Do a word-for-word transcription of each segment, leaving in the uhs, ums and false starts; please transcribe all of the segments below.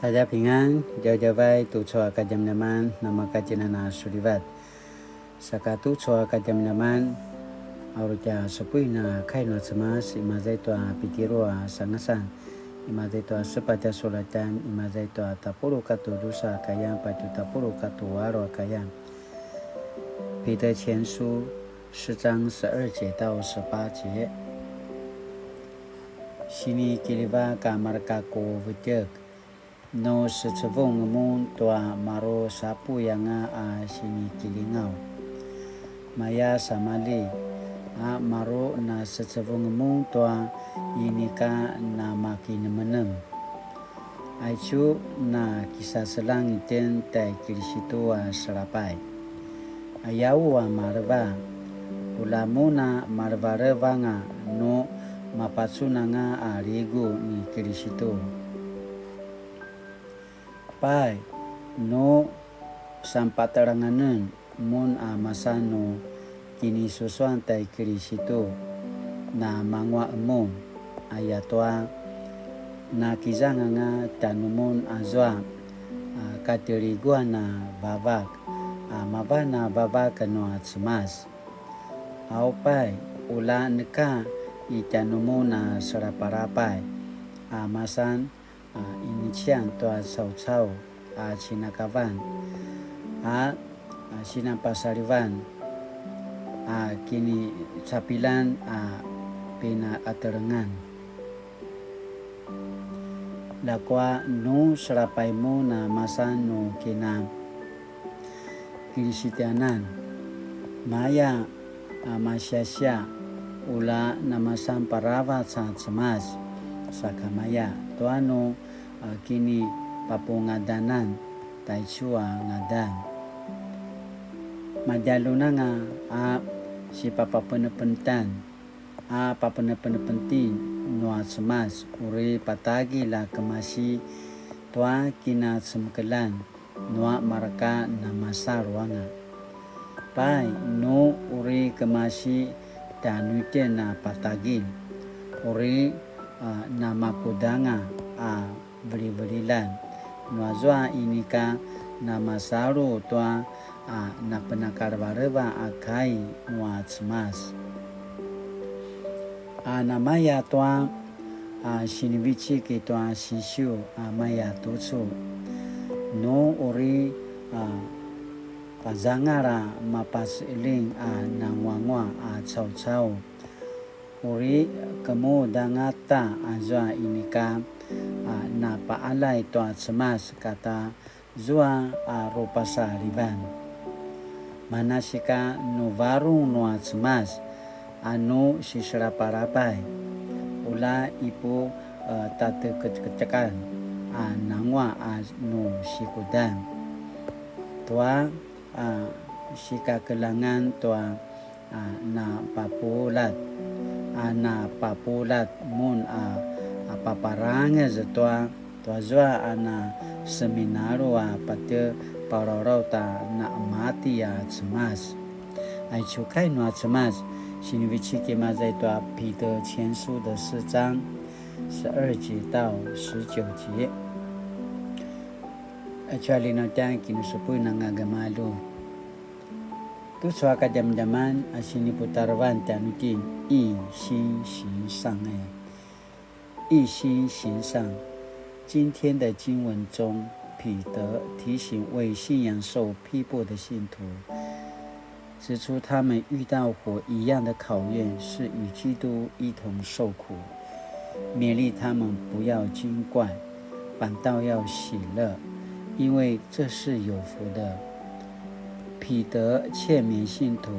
大家平安, djavadjavay tucu a kadjamadjaman, namakatjinan a sulivat. Saka tucu a kadjamadjaman, a uri tja supuin a kai nua Cemas, imaza i tua Pitiru a sangasan, imaza i tua sepatj a sulatjan, imaza i tua tapuluq katua drusa a kayan, patje tapuluq katua alu a kayan. 彼得前書四章十二节到十八节。 Sinikiljivak a mareka ku vetjek, nu secevung mun tua maru sapuy anga a sinikiljingaw. Maya samalji, a maru na secevung mun tua inika na makinemenem. Aicu na kisaselang itjen tai Kilisitu a selapay. Ayaw a maleva, ula mun a malevaleva anga nu mapacun anga a ligu ni Kilisitu. Pai, nu sanpatelanganen mun a masa nu kinisusuan tai Kilisitu, na manguaq mun, ayatua na kizang anga tjanumun azua a katiliguan a vavak, a mavan a vavak nua Cemas. Au pai, ula neka i tjanumun a selapalapay, a masan a inician tua caucau a cinakavan, a, a sinapasalivan, a kinicapilan a pinaqatelengan. Ljakua nu selapay mun a masa nu kina Kilisitianan, maya a masiasiaq, ula namasan paravac a Cemas, sakamaya tua nu a kinipapungadanan taicu a ngadan. Madjalun anga a sipapapenepenetan a papenepenepetin nua Cemas uri patagilj a kemasi tua kinacemekeljan nua mareka namasalu anga. Pai, nu uri kemasi tjanuitjen a patagilj, uri, a, namakuda anga a veliveliljan, nuazua inika namasalu tua, a, napenakalevaleva a kai nua Cemas. A namaya tua, a, sinivecik i tua sisiu a maya tucu. Nu uri, a, pazangal a mapaseling a nanguanguaq a caucau, uri kemuda angata azua inika, a, napaqaljay tua Cemas kata zua a rupasalivan. Manasika nu varung nua Cemas a nu siselapalapay, ula ipu, e, tateketketekan a nanguaq a nu sikudan tua, a, sikakeljangan tua, a, napapuljat, a napapuljat mun a, a paparangez tua, tuazua a na seminalu a patje palalaut a naqemati a Cemas. Aicu kai nua Cemas, sinivecik imaza i tua 彼得前书的四章十二节到十九节. Aicu a linautjan kinusupuin anga gemalju. Tucu a kadjamadjaman a siniputarevan tjanuitjen, 一心行善, e, 一心行善. 今天的经文中，彼得提醒为信仰受逼迫的信徒，指出他们遇到火一样的考验，是与基督一同受苦，勉励他们不要惊怪，反倒要喜乐，因为这是有福的。彼得劝勉信徒，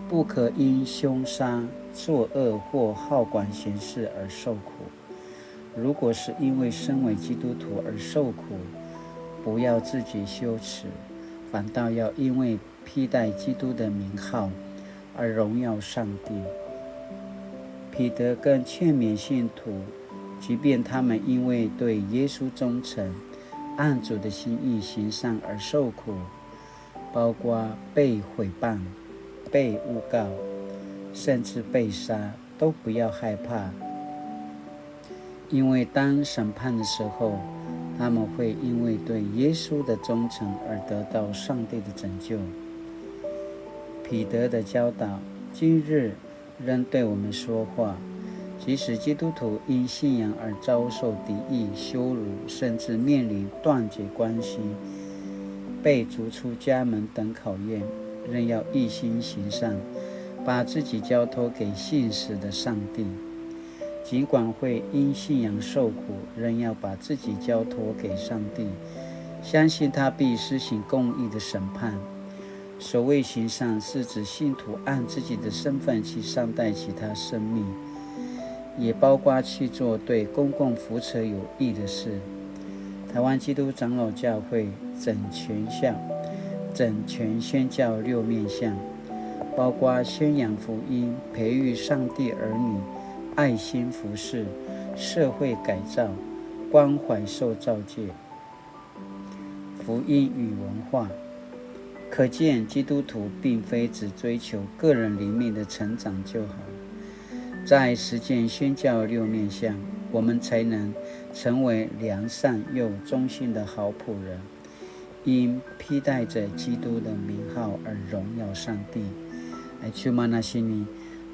不可因凶杀、作恶或好管闲事而受苦。如果是因为身为基督徒而受苦，不要自己羞耻，反倒要因为披戴基督的名号而荣耀上帝。彼得更劝勉信徒，即便他们因为对耶稣忠诚，按主的心意行善而受苦，包括被毁谤、被诬告，甚至被杀，都不要害怕，因为当审判的时候，他們會因為對耶穌的忠誠而得到上帝的拯救。彼得的教導今日仍對我們說話，即使基督徒因信仰而遭受敵意、羞辱，甚至面臨斷絕關係、被逐出家門等考驗，仍要一心行善，把自己交託給信實的上帝。 儘管會因信仰受苦，仍要把自己交託給上帝，相信他必施行公義的審判。所謂行善，是指信徒按自己的身份去善待其他生命，也包括去做對公共福祉有益的事。台灣基督長老教會整全校、整全宣教六面向，包括宣揚福音、培育上帝儿女、 愛心服事、社會改造、關懷受造界、福音與文化。可見基督徒並非只追求個人靈命的成長就好，在實踐宣教六面向，我們才能成為良善又忠心的好僕人。 因披戴著基督的名號而榮耀上帝。Aicu mana sini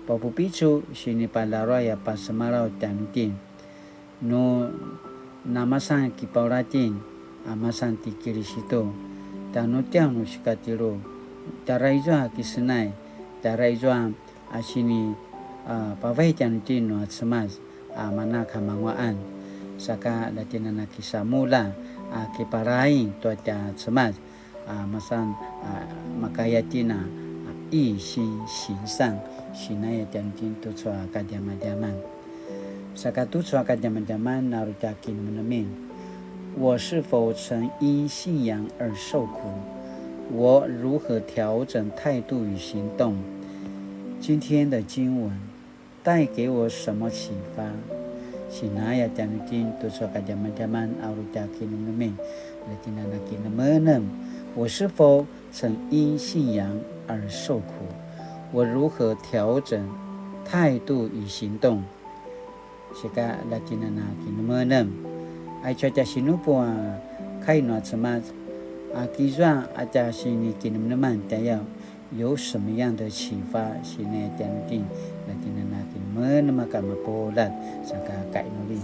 papupicul, sini palaruay a pasemalaw tjanuitjen. Nu namasan kipaulatin a masan ti Kilisitu, tjanuitjen nu sikatjelu, tjara izua kisenay, tjara izua a sini, a, pavay tjanuitjen nua Cemas, a, mana kamanguaqan. Saka la tjen a na kisamulja, a, kiparaing tua tja Cemas, a, masan, a, makaya tjen a, a, 一心行善, sinaya tjanuitjen tucu a kadjamadjaman. Saka tucu a kadjamadjaman na uri tja kinemenemen. 我是否曾因信仰而受苦？我如何調整態度與行動？今天的經文帶給我什麼啟發？Sinaya tjanuitjen tucu a kadjamadjaman a uri tja kinemenemen, la tjen a na kinemenem. 我是否曾因信仰而受苦？我如何調整態度與行動？ Sika la tjen a na kinemenem. Aicu a tja sinupu a kai nua Cemas, a, kizua a tja sinikinemeneman tjayau, 有什麼樣的啟發？Sinaya tjanuitjen, la tjen a na kinemenem a ka mapuljat, saka kainuli.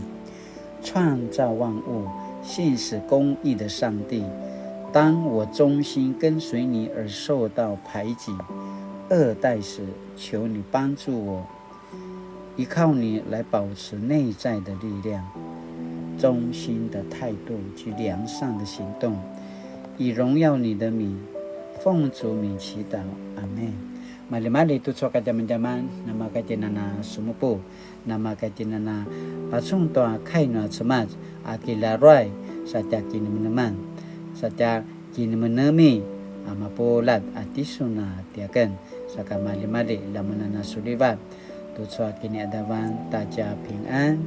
創造萬物、信實公義的上帝，當我忠心跟隨你而受到排擠、惡待時，求你幫助我，依靠你來保持內在的力量、忠心的態度及良善的行動，以榮耀你的名。奉主名祈禱，阿們。Maljimalji tucu a kadjamadjaman, namakatjinana sumupu. Namakatjinana pacun tua kai nua Cemas a kilaruay, sa tja kinemeneman, sa tja kinemenemi a mapuljat a tisun a tiaken, saka maljimalji lamunana sulivat tucu a kiniadavan ta tja pingan.